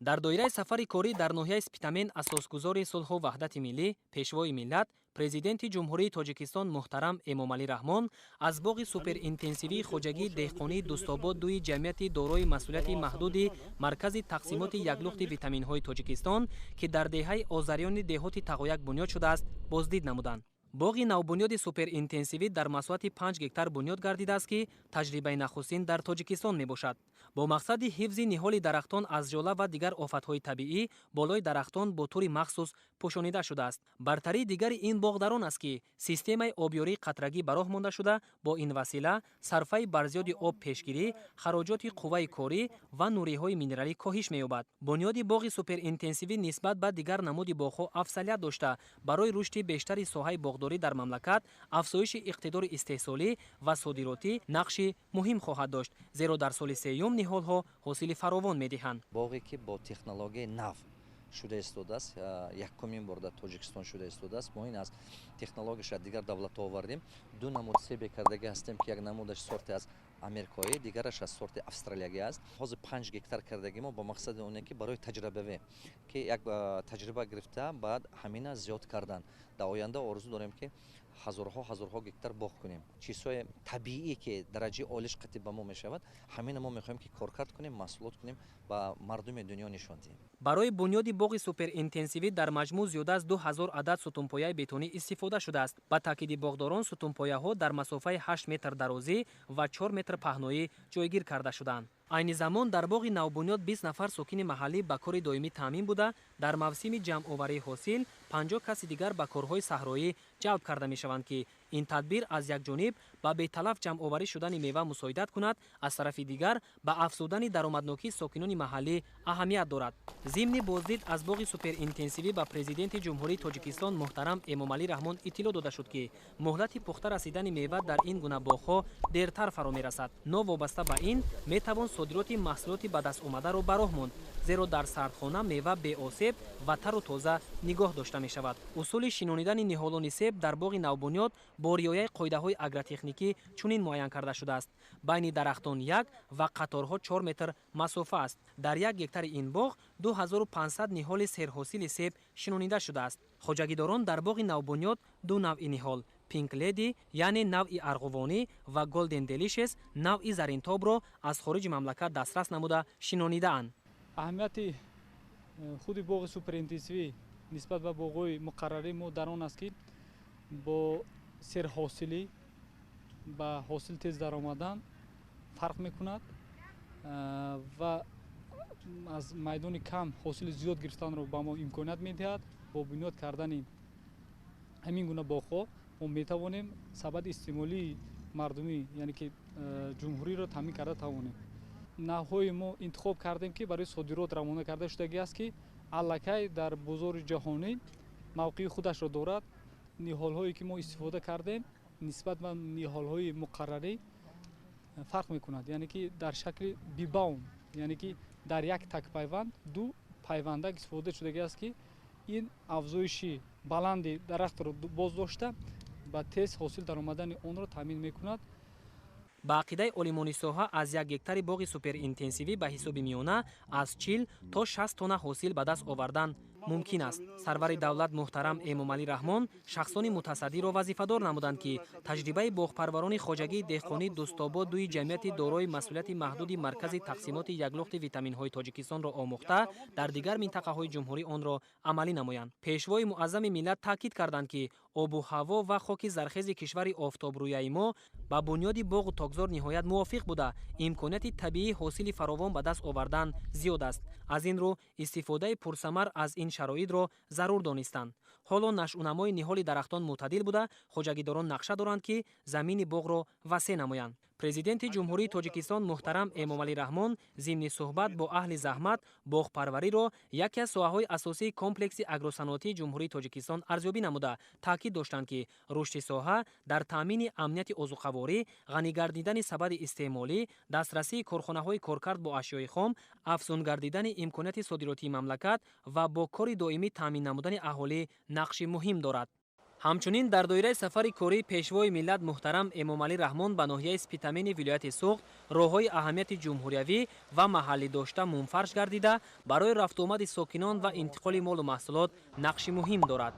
Дар доираи сафари корӣ дар ноҳияи Спитамен асосгузори сулҳу ваҳдати миллӣ, Пешвои миллат, Президенти Ҷумҳурии Тоҷикистон муҳтарам Эмомалӣ Раҳмон аз боғи суперинтенсивии хоҷагии деҳқонии Дӯстобод дуи ҷамъияти дорои масъулияти маҳдуди Маркази тақсимоти яклухти витаминҳои Тоҷикистон, ки дар деҳаи Озарёни деҳоти Тағояк бунёд шудааст, боздид намуданд. Боғи навбунёди суперинтенсивӣ дар масоҳати 5 гектар бунёд гардидааст, ки таҷрибаи нахустин дар Тоҷикистон мебошад. Бо мақсади ҳифзи ниҳоли дарахтон аз жола ва дигар офатҳои табиӣ болои дарахтон бо тури махсус пӯшонида шудааст. Бартарии дигари ин боғ дар он аст, ки системаи обёрии қатрагӣ ба роҳ монда шуда, бо ин васила сарфаи барзиёди об пешгирӣ, хароҷоти қувваи корӣ ва нуриҳои минералӣ коҳиш меёбад. Бунёди боғи суперинтенсивӣ нисбат ба дигар намуди боғҳо афзалият дошта, барои рушди бештари соҳаи боғдорӣ дар мамлакат, афзоиши иқтидори истеҳсолӣ ва содиротӣ нақши муҳим хоҳад дошт, зеро дар соли сеюм ниҳолҳо ҳосили фаровон медиҳанд. Боғе, ки бо технологияи нав шуда истодааст, якумин бор дар Тоҷикистон шуда истодааст. Мо ин аз технологияш аз дигар давлатҳо овардем. Ду намуд себе кардагӣ ҳастем, ки як намудаш сорте аз америкоӣ, дигараш аз сорти австралиягӣ аст. Ҳозир 5 гектар кардагӣ мо бо мақсади оне, ки барои таҷрибавӣ, ки як таҷриба гирифта, баъд ҳамина зиёд кардан. Дар оянда орзу дорем, ки ҳазорҳо, ҳазорҳо гектар боғ кунем. Чизҳои табиӣ, ки дараҷаи олиш қатӣ ба мо мешавад, ҳамина мо мехоҳем, ки коркард кунем, маҳсулот кунем, ба мардуми дунё нишон диҳем. Барои бунёди боғи суперинтенсивӣ дар маҷмӯъ зиёда аз 2000 адад сутунпояи бетонӣ истифода шудааст. Ба таъкиди боғдорон, сутунпояҳо дар масофаи 8 метр дарозӣ ва 4 метр паҳноӣ ҷойгир карда шудаанд. Айни замон дар боғи навбунёд 20 нафар сокини маҳаллӣ ба кори доимӣ таъмин буда, дар мавсими ҷамъоварии ҳосил 50 каси дигар ба корҳои саҳроӣ ҷалб карда мешаванд, ки ин тадбир аз як ҷониб ба беталаф ҷамъоварӣ шудани мева мусоидат кунад, аз тарафи дигар ба афзудани даромаднокии сокинони маҳаллӣ аҳамият дорад. Зимни боздид аз боғи суперинтенсивӣ ба Президенти Ҷумҳурии Тоҷикистон муҳтарам Эмомалӣ Раҳмон иттилоъ дода шуд, ки муҳлати пухта расидани мева дар ин гуна боғҳо дертар фаро мерасад. Новобаста ба ин, метавон содироти маҳсулоти ба даст омадаро ба роҳ монд, зеро дар сардхона мева беосеб ва тару тоза нигоҳ дошта мешавад. Усули шинонидани ниҳолони себ дар боғи навбунёд бо риояи қоидаҳои агротехникӣ чунин муайян карда шудааст: байни дарахтон як ва қаторҳо 4 метр масофа аст. Дар 1 гектари ин боғ 2500 ниҳоли серҳосили себ шинонида шудааст. Хоҷагидорон дар боғи навбунёд ду навъи ниҳол, Пинк Леди, яъне навъи арғувонӣ, ва Голден Делишес, навъи заринтобро аз хориҷи мамлакат дастрас намуда шинонидаанд. Аҳамияти худи боғи суперинтенсивӣ нисбат ба боғҳои муқаррарӣ мо дар он аст, ки бо серҳосилӣ, ба ҳосил тез даромадан фарқ мекунад ва аз майдони кам ҳосили зиёд гирифтанро ба мо имконият медиҳад. Бо бунёд кардани ҳамин гуна боғҳо мо метавонем сабади истеъмолии мардумӣ, яъне ки ҷумҳуриро таъмин карда тавонем. Навъҳои мо интихоб кардем, ки барои содирот равона карда шудагӣ аст, ки аллакай дар бозори ҷаҳонӣ мавқеи худашро дорад. Ниҳолҳое, ки мо истифода кардем, нисбат ба ниҳолҳои муқаррарӣ фарқ мекунад, яъне ки дар шакли бибаум, яъне ки дар як такпайванд ду пайвандак истифода шудагӣ аст, ки ин афзоиши баланди дарахтро боз дошта, ба тез ҳосил даромадани онро таъмин мекунад. Ба ақидаи олимони соҳа, аз 1 гектари боғи суперинтенсивӣ ба ҳисоби миёна аз 40 то 60 тонна ҳосил ба даст овардан мумкин аст. Сарвари давлат муҳтарам Эмомалӣ Раҳмон шахсони мутасаддиро вазифадор намуданд, ки таҷрибаи боғпарварони хоҷагии деҳқонии Дӯстобод дуи ҷамъияти дорои масъулияти маҳдуди Маркази тақсимоти яклухти витаминҳои Тоҷикистонро омӯхта, дар дигар минтақаҳои ҷумҳурӣ онро амалӣ намоянд. Пешвои муаззами миллат таъкид карданд, ки обу ҳаво ва хоки зархези кишвари офтобрӯяи мо ба бунёди боғу токзор ниҳоят мувофиқ буда, имконияти табиии ҳосили фаровон ба даст овардан зиёд аст. Аз ин рӯ истифодаи пурсамар аз ин шароитро зарур донистанд. Ҳоло нашъунамои ниҳоли дарахтон мӯътадил буда, хоҷагидорон нақша доранд, ки замини боғро васеъ намоянд. Президенти Ҷумҳурии Тоҷикистон муҳтарам Эмомалӣ Раҳмон зимни суҳбат бо аҳли заҳмат боғпарвариро яке аз соҳаҳои асосии комплекси агросаноатии Ҷумҳурии Тоҷикистон арзёбӣ намуда, таъкид доштанд, ки рушди соҳа дар таъмини амнияти озуқаворӣ, ғанигардидани сабади истеъмолӣ, дастрасии корхонаҳои коркард бо ашёи хом, афзун гардидани имконияти содиротии мамлакат ва бо кори доимӣ таъмин намудани аҳолӣ нақши муҳим дорад. Ҳамчунин дар доираи сафари кории Пешвои миллат муҳтарам Эмомалӣ Раҳмон ба ноҳияи Спитамени вилояти Суғд роҳҳои аҳамияти ҷумҳуриявӣ ва маҳаллӣ дошта мунфарш гардида, барои рафтуомади сокинон ва интиқоли молу маҳсулот нақши муҳим дорад.